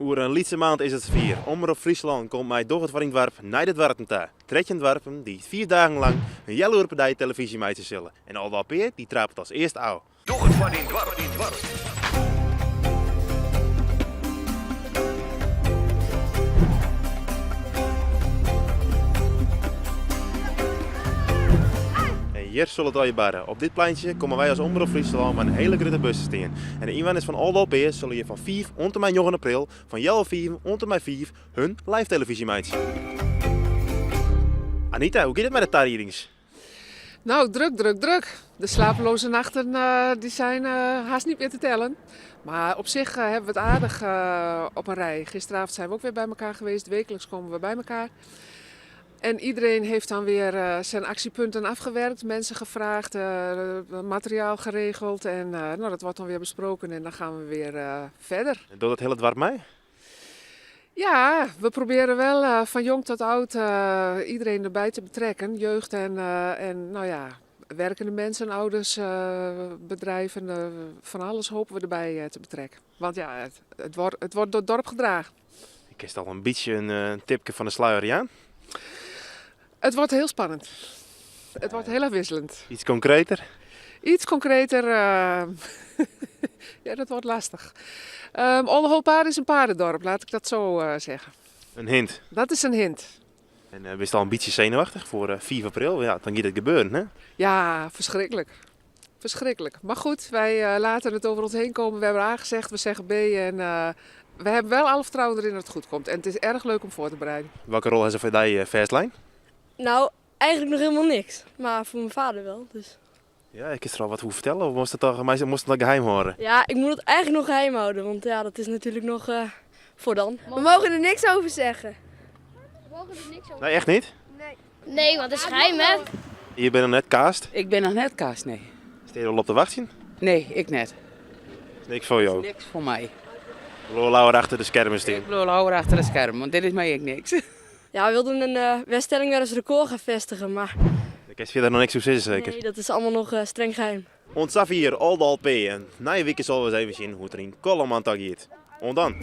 Oer in lytse maand is it safier. Omrop Fryslân komt mei Doch it foar dyn doarp nei de doarpen ta. 13 doarpen dy't 5 dagen lang in healoere per dei telefyzje meitsje sille. En Aldeholtpea dy trapet as earste ôf. Doch it foar dyn doarp. En hjir sil it allegear barre. Op dit pleintsje komme wy as Omrop Fryslân mei in hiele grutte bus te stean. En de ynwenners fan Aldeholtpea sille hjir fan 5 oant en mei 9 april, fan healwei fiven oant en mei 5, hun live televyzje meitsje. Anita, hoe giet it mei de tariedings? Nou, druk, druk, druk. De slapeloze nachten die zijn haast niet meer te tellen. Maar op zich hebben we het aardig op een rij. Gisteravond zijn we ook weer bij elkaar geweest. Wekelijks komen we bij elkaar. En iedereen heeft dan weer zijn actiepunten afgewerkt, mensen gevraagd, materiaal geregeld. En nou, dat wordt dan weer besproken en dan gaan we weer verder. En docht it hiele doarp mei? Ja, we proberen wel van jong tot oud iedereen erbij te betrekken. Jeugd en nou ja, werkende mensen, ouders, bedrijven, van alles hopen we erbij te betrekken. Want ja, het wordt door het dorp gedragen. Kinst al in bytsje in tipke fan de sluier jaan? Het wordt heel spannend. Het wordt heel afwisselend. Iets concreter? Iets concreter, ja, dat wordt lastig. Oldeholtpade is een paardendorp, laat ik dat zo zeggen. In hint? Dat is een hint. En bist al in bytsje senuwachtich foar 5 april? Ja, dan giet it gebeuren, hè? Ja, verschrikkelijk. Verschrikkelijk. Maar goed, wij laten het over ons heen komen. We hebben A gezegd, we zeggen B en we hebben wel alle vertrouwen erin dat het goed komt. En het is erg leuk om voor te bereiden. Welke rol heeft ze voor die festlijn? Nou, eigenlijk nog helemaal niks. Maar voor mijn vader wel, dus. Ja, ik kan er al wat over vertellen of moest het toch, moest het nog geheim houden? Ja, ik moet het eigenlijk nog geheim houden, want ja, dat is natuurlijk nog voor dan. We mogen er niks over zeggen. We mogen er niks over Nee, echt niet? Nee. Nee, want het is geheim, hè? Je bent nog net cast? Ik ben nog net cast, nee. Is het al op te wachten? Nee, ik net. Is niks voor jou? Is niks voor mij. Ik blijf lauwer achter de schermen staan. Ik blijf lauwer achter de schermen, want dit is mij ook niks. Ja, we wilden een Weststellingwerfs record gaan vestigen, maar... Daar kun je verder nog niks over zeggen, zeker? Nee, dat is allemaal nog streng geheim. Ons hier Aldeholtpea en na je week zullen we eens even zien hoe het er in Kollum aan toe gaat. En dan.